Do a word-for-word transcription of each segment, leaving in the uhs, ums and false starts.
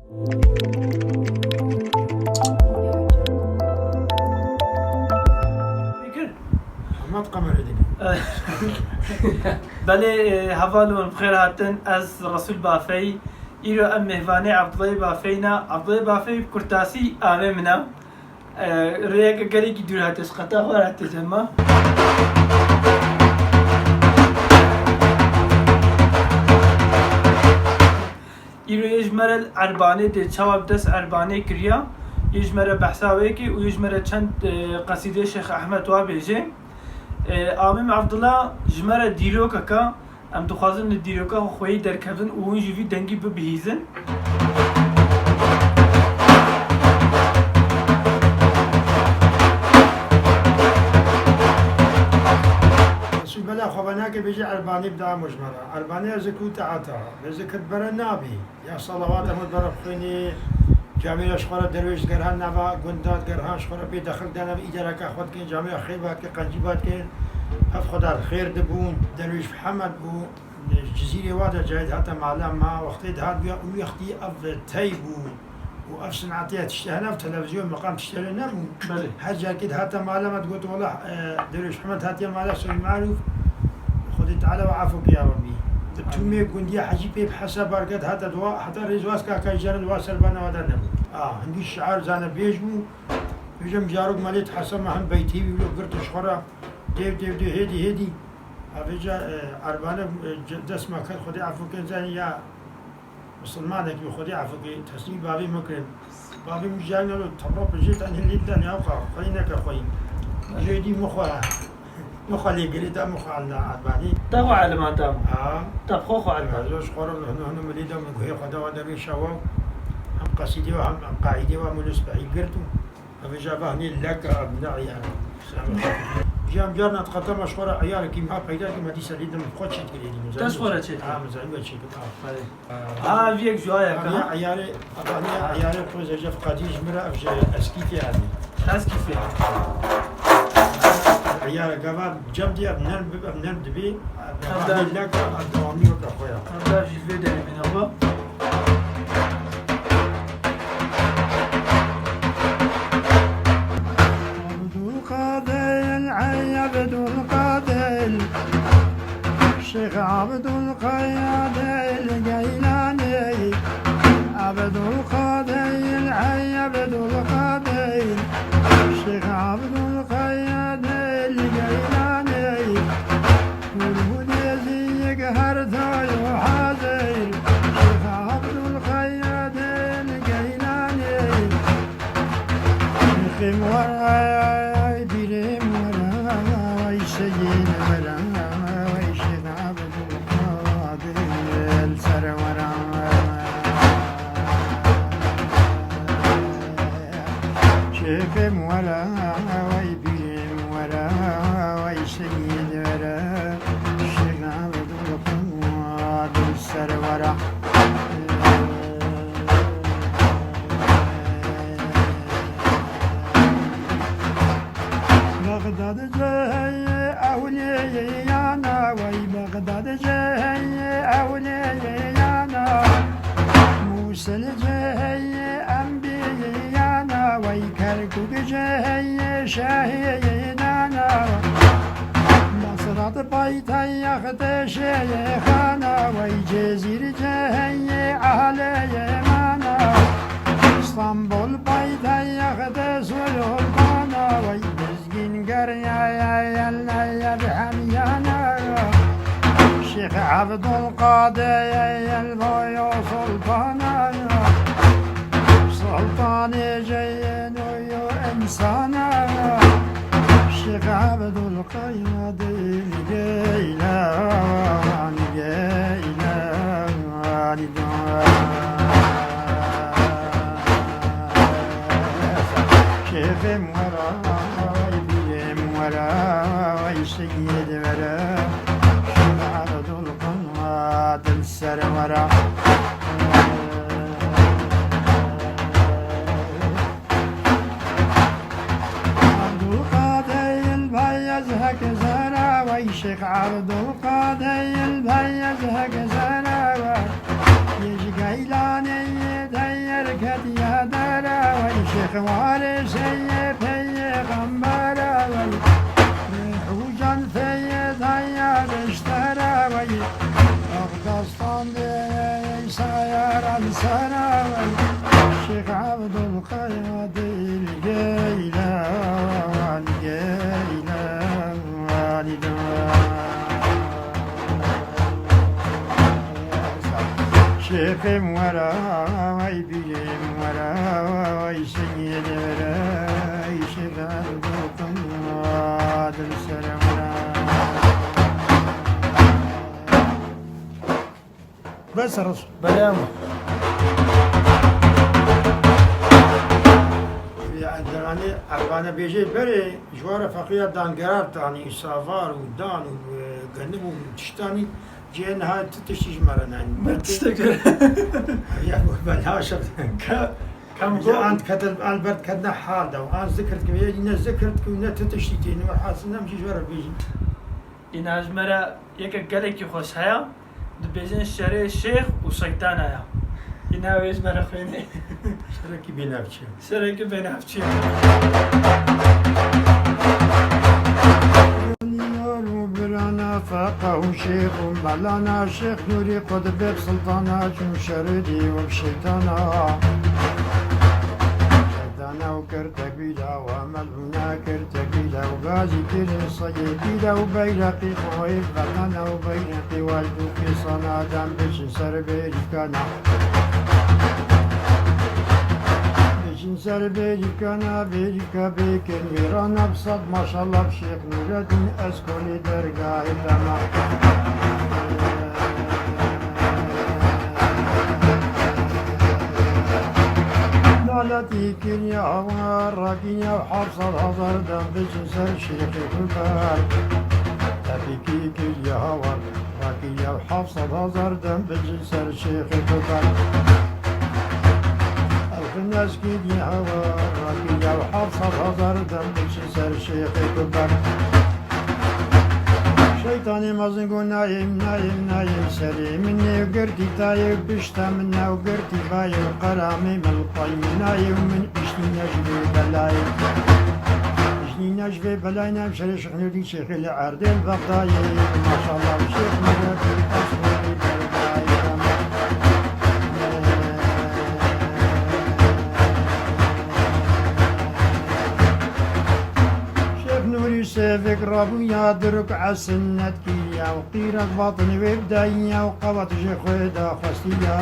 Pekir. Hema di kamerê dike. Belê, e, hevalon, bi xêr hatin. Ez Resûl Bafey. Îro em mêvanê Abdullahê Bafey ne. Abdullahê Bafey bi kurtasî amê min e. E, rêyeke gelekî dûr hate, ji qeta xwe re hate cema. Îro yê ji me re Erbanê dê, çawa bi dest Erbanê kiriya, yê ji me re behsa wê kê û yê ji me re çend, e, qesîdê Şêx Ehmed wa bêjê. E, Amîm Abdullah ji me re dîrokek e, em dixwazin li dîroka xwe xweyî derkevin û hûn jî vî dengî bibihîzin. Resûl bela xwe venake bêje Erbanê bi damo ji me re. Erbanê ez ku te ata. Bê zikir bere nabî. Ya salawat hemû bere bixwînî. Camîra ji xwe re derwêş digerhan nava gunda digerhan ji xwe re bê dexil dane îdareka xwe dikin. Camîra xêr bat ke qencî bat ke. Ev xwe dar xêr dibûn. Derwêş Mihemed bû. Cizîrê wa de cayê dihate mala ma. Wextê dihat ya û wextî ev tey bû. û ev sinetiya tiştê hene, ev televîzyon, meqam tiştê hene nebûn. Belê. Her carkê dihate mala me digot, wela, e, Derwêş Mihemed hatiye mala Seyîd Marûf, Xwedê Teala we afo ke ya Rebbî. Bi tûmê gundiya Hecî pê bi hesab barket hate dua, heta rêzwaz kaka jî jere dua ser bana wada nebû. A, hindî şiar zane bêj bû, bêje mijarok melêt hesa me hem beytî wî wilo girtin ji xwe re, dêv, dêv, dêv, hêdî, hêdî. A vêca, e, erbane, e, ce-, dest me ket, Xwedê afo ke zanî ya, Misilmanek bi Xwedê efûkê teslîmî bavê min kirin. Bavê min jiyayî nalo tebra pijê tenê lê dane ewqa xweyî neke xweyî. Jê dî min xwe, min xwe lê girê da min xwe elda Erbanî. Te xwe elima da min. Ha. Te bi xwe xwe elima. Ez ji xwe re hunu hunu min lê da min guhê xwe da wa derê şewa. Hem qesîdê wa hem qaîdê wa min li spehî girt û Ev jî va hinî lek ev ne eyar. Cem carna diqete me ji xwe re eyarekî me peyda kir me dîsa lê dem xwe çêt kirê dî. Te ji xwe re çêt kir? Ha, min zanî we çêt kir, ha. Belê. Ha, ev yek ji ayek, ha? Eyarê, ev eyarê xwe zecef qedî ji min re ev ji eskî fê anî. Eskî fê. Eyare gava cem diye ev nerm bib, ev nerm dibê. Ev da lek ev dewamî weke xwe ya. Ev da jî vê derê bîne xwe. Abdulkadir, ey Abdulkadir, Şêx Abdulkadir Geylani. Abdulkadir, ey Abdulkadir, Şêx Abdulkadir Geylani. Kurhunê zî yek her dayo hazir, Şêx Abdulkadir Geylani. Şêxim were, pîrim were, seyîd were, Şêx Abdulkadir ser were. Şêxim were, pîrim were, seyîd were, Şêx Abdulkadir ser were. Bexdad cihê ewliyana, wey Bexdad cihê ewliyana. Mûsil cihê enbiyana, wey Kerkûk cihê şehîdana. Basra paytextê şêxana, wey Cizîr cihê ehlê îmana. Stenbol paytextê sultana, wey Lezgîn gerya ye, ye, ye, ye bi hemyana. Şêx Evdulqadir ye, ye boyo sultana. Sultanê ceyên û yo insana. Şêx Evdulqadir Geylan, Geylan. Şêxim were, pîrim were, seyîd were, Şêx Evdulkadir ser were. Evdulkadir Beyaz hek zere, wey Şêx Evdulkadir Beyaz hek zere, wey. Yê ji Geylanê yê deyer Xewarê seyê peyê xembere wey, hûcan feyê daya beştere wey, Axdastan de sayaran sere wey, Şêx Evdulqadir Geylan, Geylan. Şêxê min were, wey bîrê min were, wey singê lê were, wey şêx Evdulqadir ser were. Bes, Resul. Belê, ama. Ya, deranê Erbane bêjê berê, ji wara feqîra dangerar tanî, savar û dan û, e, genib û tiştanî, cihê niha tu tiştî ji me re nayîn. Me tiştek kir. Ya, bu bela şef. Ka-, kam Ji go- an ketel, an ber diketine hal de, an zikir dikir, yê ne zikir dikir, ne tu tiştî tê, ne hasil nem jî ji we re bêjin. Îna ji me re yekek gelekî xweş heye, dibêjin şerê şêx û şeytana ya. Îna wê ji me re xwînê. Şerekî bênavçe. Şerekî bênavçe. Nîyor û birana feqa û şêx û melana, Şêx Nûrî qutbê bi siltana, çûn şerê dî û bi şeytana. Şeytana û kir tekbîra û emel û nekir tekbîra û gazî kirin seyê pîra û beyreqî xwe vatana û beyreqî waj dû qîsana dem biçin ser bêrîkana. Biçin ser bêrîkana, bêrîka bêkin wêrana bi sed maşallah bi Şêx Nûreddîn ez kolê dergahê te me. Naletî kiriye hawar, rakî Rakî ya heft sed hezar dem biçin ser şêxê Kuber. Tepîkî kiriye hawar. Rakî ya heft sed hezar dem biçin ser şêxê Kuber. Elxinez kiriye hawar. Rakî ya heft sed hezar dem biçin ser şêxê Kuber. Şeytanê mezin got nayêm, nayêm, nayêm serê min nêw girtî tayê û pişta min nayê û girtî bayê û qeramê min li pay min nayê û min îştî ne ji vê belayê. Îştî ne ji vê belayê ne em şerê Şêx Nûrî Şêxê li erdê li Bexdayê. Maşallah Şêx Nûrî Şêxê li erdê. Şêx Nûrî sêvik rabûya, diruk esinnet kiriya û qîrek vatin wê bidayî ya û qewet ji xwe daxwestiya.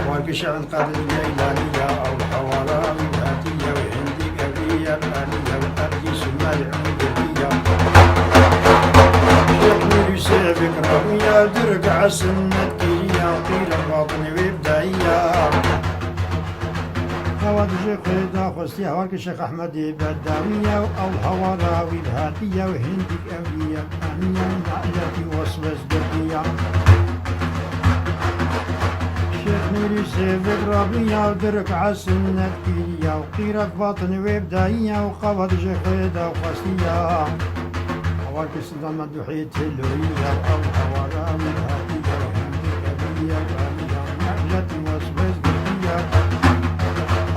Warkişan Qedir Geylaniya ew hewara wî hatiye û hindik eviye baniye û qetlî Sumay Umdiriya. Şêx Nûrî sêvik rabûya, diruk esinnet kiriya û qîrek vatin wê bidayî ya. Hewa dijê xwe daxwestiye, hewa ki Şêx Ehmedê Bedawî ye û ew hewara wî bi hatiye û hindik ewliye aniye û naletî weswes girtiye. Şêx Nûrî sêvik rabûya û diruk esinnet kiriye û qîrek vatin wê bidayî ye û qewet ji xwe daxwestiye. Hewa ki Sultan Meduhê Têloyî ye û ew hewara wî bi hatiye û hindik eviye aniye û naletî weswes girtiye.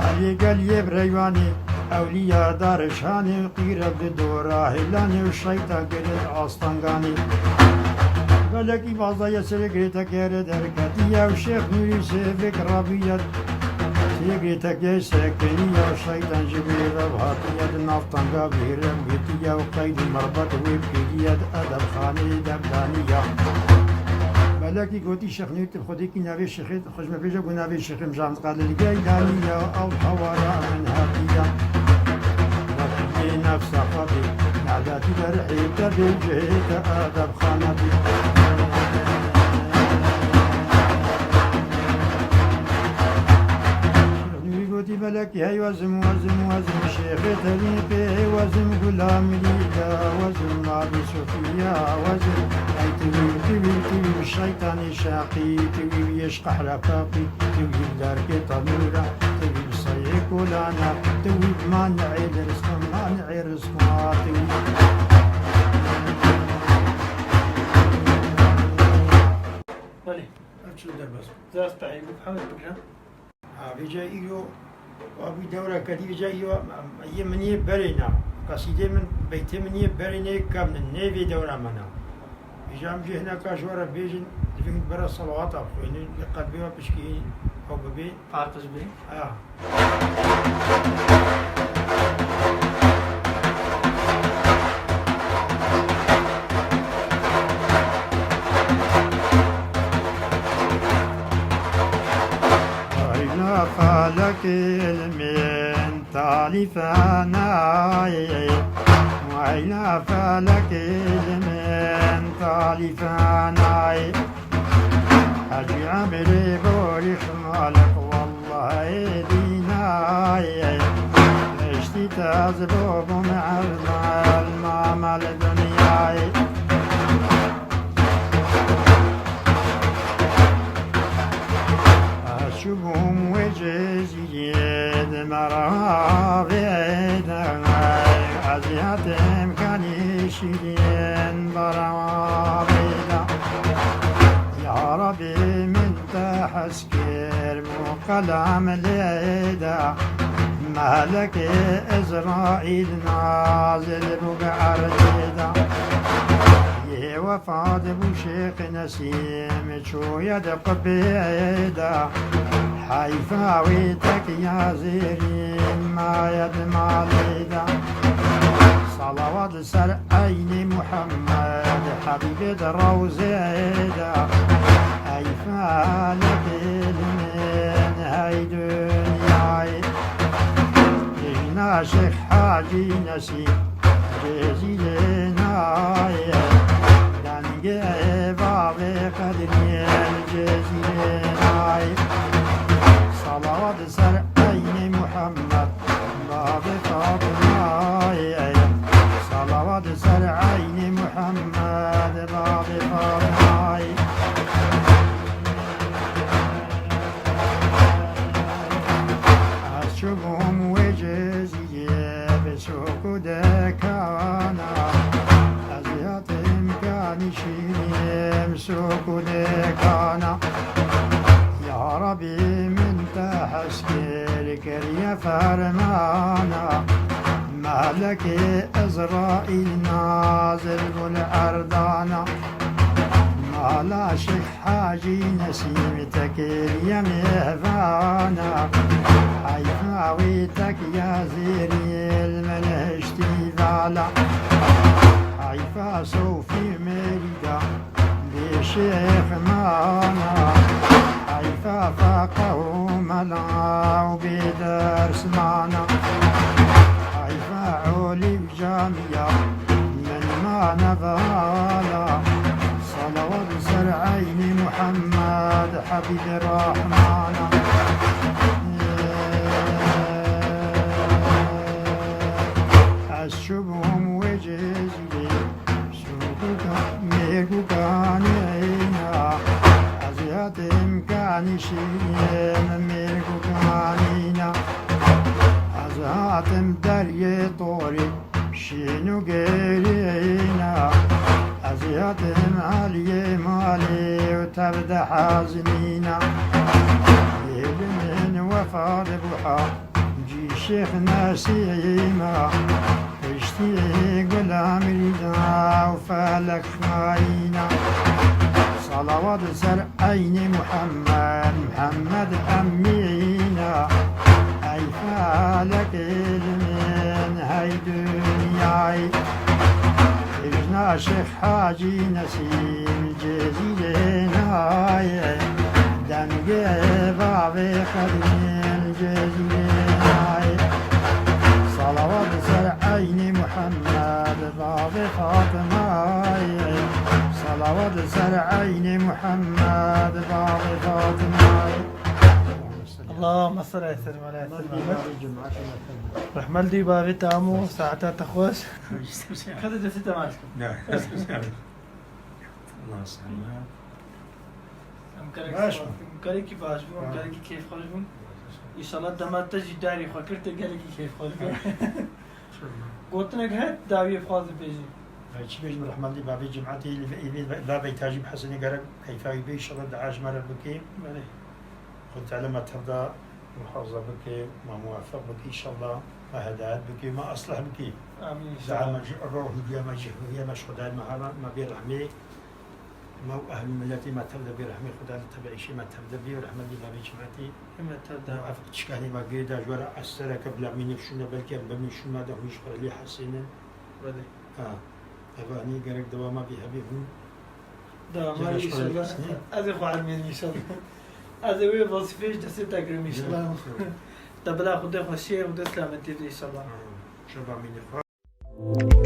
Aliyê geliyê bi reywanê, ewliya darişanê, qîrek di dora hêlanê û şeytan kirin astanganê. Belekî bazaya serê girêtekê re derketiye û Şêx Nûrî sêvik rabûye. Serê girêtekê sekiniye û şeytan ji vê re hatiye, di nav tanga vê re wêtiye û qeyd û mirbet wê kiriye, di edebxanê de daniye. Belekî gotî Şêx Nûrî tu bi xwedêkî navê Şêxê Xwe ji me bêje ku navê Şêxê Mizan Qedir Geylaniya ew hewara min hatiya. Rakî nefsa Qadî, neletî derhê te bê cihê te edebxane bî. Şêx Nûrî gotî belekî hey wezim, wezim, wezim, Şêxê Terîqê, hey wezim, Gula Mirî te, wezim, Nabî Sofiya, wezim, hey tivî, tivî, tivî, şeytanî şaqî, tivî, yê ji qehre feqî. Tu wî bi derkê tenûra, tu wî bi seyê kolana, tu wî bi mani'ê li rizqa, mani'ê rizqa, tu wî. Belê. Ev çilo derbas bû. Zastayê bû, Mihemed bigre. Ha, vêca îro Wa bû dewreke dî vêca îro yê min yê berê ne. Qesîdê min, beytê min yê berê nê kevnin, nê vê dewra me ne. Vêca em jî hineka ji we re bêjin, divê hûn bere selawata bixwînin, li qelbê we pişkî ew bibê. Paqij bê. Ha. Ayna felekê li min talîfenayê, ayna felekê li min talîfenayê. Hecî emrê borî xalek wallahê dînayê. Piştî te ez bûbûm erdal mame li dinyayê. Ez çûbûm wê cezîrê di meravê de, ez hatim kanî şîrîn beravê de. Ya Rabî min te hez kir bû qelem lê de, melekê Ezraîl nazil bû bi erdê de. Yê wefat bû Şêx Nesîm çûye di qubê de, heyfa wî tek ya zêrîn maye di malê de. Salawat li ser eynî Muhammed, Habîbê di rewzê de, ey felekê li min hey dinyayê. Dijna Şêx Hacî Nesîm, Cezîrê nayê, dengê bavê Qedriyê li Cezîrê nayê. Salawat li ser eynî Muhammed, bavê Fatmayê. Salawat li ser eynî Muhammed, bavê Fatmayê. Ez çûbûm wê cezî yê bi sûk û dekana, ez hatim kanî şîrîm sûk û dekana. Ya Rabî min te hez kir, kiriye fermana, melekê Ezraîl nazil bû li erdana. Mala Şêx Hacî Nesîm te kiriye mêvana, heyfa wî tek ya zêrî li min hiştî vala. Heyfa Sofî Merîda bê şêx mana, heyfa feqe û mela û bê ders mana. Heyfa olî Camiya min mane vala, salawat li ser eynî Muhammed Habîbê Rahmana. Ez çûbûm wê cezîrê, sûk û ka-, mêrg û kanîna, ez hatim kanî şîrîm mêrg û kanîna, ez hatim deriyê torê, şîn û gerîna, ez hatim aliyê malê û tev de hezinîna. Yê bi min wefa dibû ha, cî Şêx Nesîma, piştî Gulam Rîda û felek xayîna. Salawat li ser eynî Muhammed, Muhammed Emîna. Ey felekê li min hey dinyayê. Dijna Şêx Hacî Nesîm Cezîrê nayê. Dengê bavê Qedrî li Cezîrê nayê. Salawat li ser eynî Muhammed, bavê Fatmayê. Salawat li ser eynî Muhammed, bavê Fatmayê. Allahümme salli ala seyyidina Muhammed. Rahmet dî bavê tam û saeta te xweş. Xwedê destê te baş kir. Ne. Allah sana. Em gelek Baş spas bû. Em gelekî baş bû, em Ha. gelekî kêfxweş bûn. Înşallah dema te jî darî xwe kir, te gelekî kêfxweş bû. Gotinek heye dawiyê bixwaz bibêjî. Çi bêjim, rehmetî bavê Cemaetê, li vê, vê, vê, vê beyta jî bi Hesenê gerek keyfa wî bê, înşallah dua ji me re bike. Belê. Xwedê Teala me tev da Muhafaza bike, ma muweffiq bike, inşallah, ma hedayet bike, ma aslih bike. Amîn Dua inşallah. me ji roh û diya me ji hûriya me ji Xwedayê me hema me bê rehmê. Me û ehlî miletê me tev de bê rehmê Xwedayê, tev de îşê me tev de bê, rehmetî me bê cemaetî. Himmet tev de. Ev çikanê me girê de ji we re estereke bila mînê şûne, belkî em bimîn şûn me de hûn ji xwe re lê hesênin. Belê. Ha. Ev anî gerek dewama bî hebî hûn. Dewama Cem inşallah. Eşkol. Ez ê xwe elmênim inşallah. Ez ê wê vazîfeyê ji destê te girim inşallah. Te bila Xwedê xweşiyê, Xwedê selametiyê de inşallah. Şeva mînê xwe.